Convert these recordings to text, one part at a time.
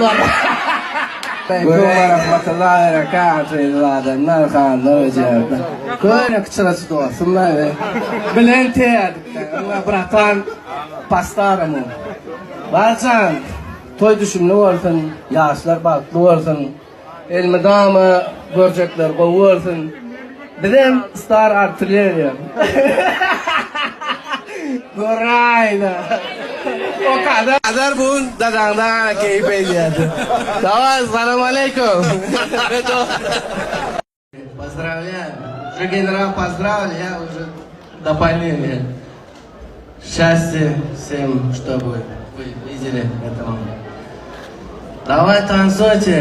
Dostlar. Rahmetullahi berekatuhu adamlar hanlar öjerde. Köne çyraçy dostum da be. Bilen teýädikde. Bratan pastarym. Barjan toý düşümli bolsun, ýaşlar bagtly bolsun. Elmydama görjekler gowy bolsun. Bizem star artilleriýa. Göräýle. O kadar bu dadaňdan keýp edýärdi. Daway, salam aleýkum. Поздравляю. Уже генерал поздравили, я уже дополнение. Счастья всем, чтобы вы видели этого. Давай танцуйте.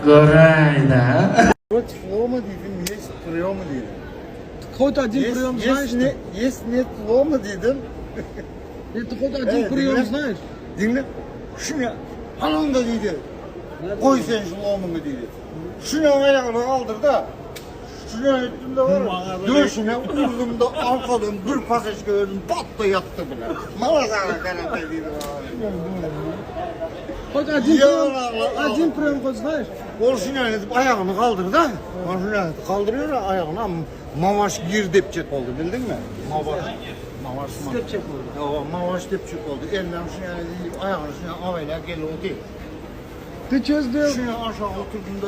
Göräýle. Против лома dedim, есть приемы dedim. Хоть один Есть, прием есть, знаешь? не, есть нет лома dedim. Нет, ты хоть один Э, прием dinle. знаешь? Dinle. Şunu halanda dedi. Koy sen şu lomumu dedi. Şunu ayağını kaldır da. Şunu ettim de var. ya, Döşüne vurdum da arkadan bir pasaj gördüm. Pat da yattı bile. Mala sana karate dedi. Хоть один Ya прием, Allah. один прием хоть знаешь? Ol şunu edip ayağını kaldır da. Ol şunu edip kaldırıyor ayağına. Mavaş gir depçek oldu bildin mi? Mavaş. Mavaş mı? Depçek oldu. Ya, mavaş depçek oldu. Elinden şunu edip ayağını şunu avayla gel oldu. Ты что сделал? Şunu aşağı oturdum da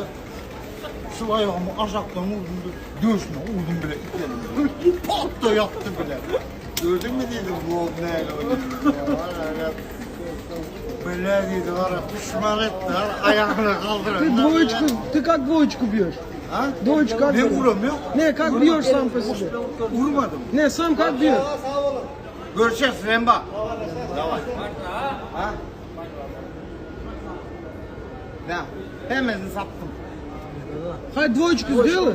şu ayağımı aşağıdan vurdum da döşüne vurdum bile iki elimle. Pat da yattı bile. Gördün mü dedim bu oğlum neyle oynuyor ya. Var ya, Böyle dedi var ya pişman etti ha, ayağını kaldırın. Ты двоечку, ты как двоечку бьешь? Ha? Двоечку как Ne бьешь? vuramıyor? Не, как бьешь сам по себе? Vurmadım. Не, сам как бьешь? Görüşeceğiz Remba. Давай. Ha? Ne? Hemen saptım. Хоть двоечку сделай.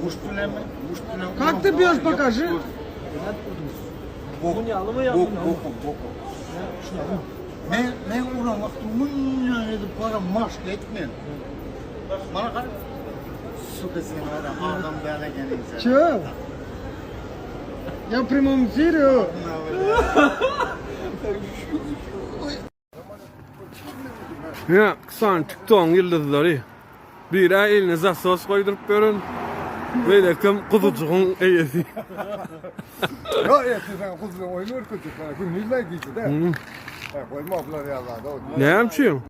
Kuş tülemi, kuş tülemi. Как ты бьешь, покажи. Bok, bok, bok, bok. Men, men uran wagty mundan edip para maşk etmen. Bana gara. Сука sen adam, adam däl ekeniň sen. Че? Я в прямом эфире. Ya san TikTok'un ýyldyzlary. Biri eline zasos goýduryp beren. Beýlekim guzujygyň eýesi. Ýa ertir sen kuzuň oýny görkezjek bana. Gün ýüzler gijede. Ha, goýma bular ýazada. Näme üçin?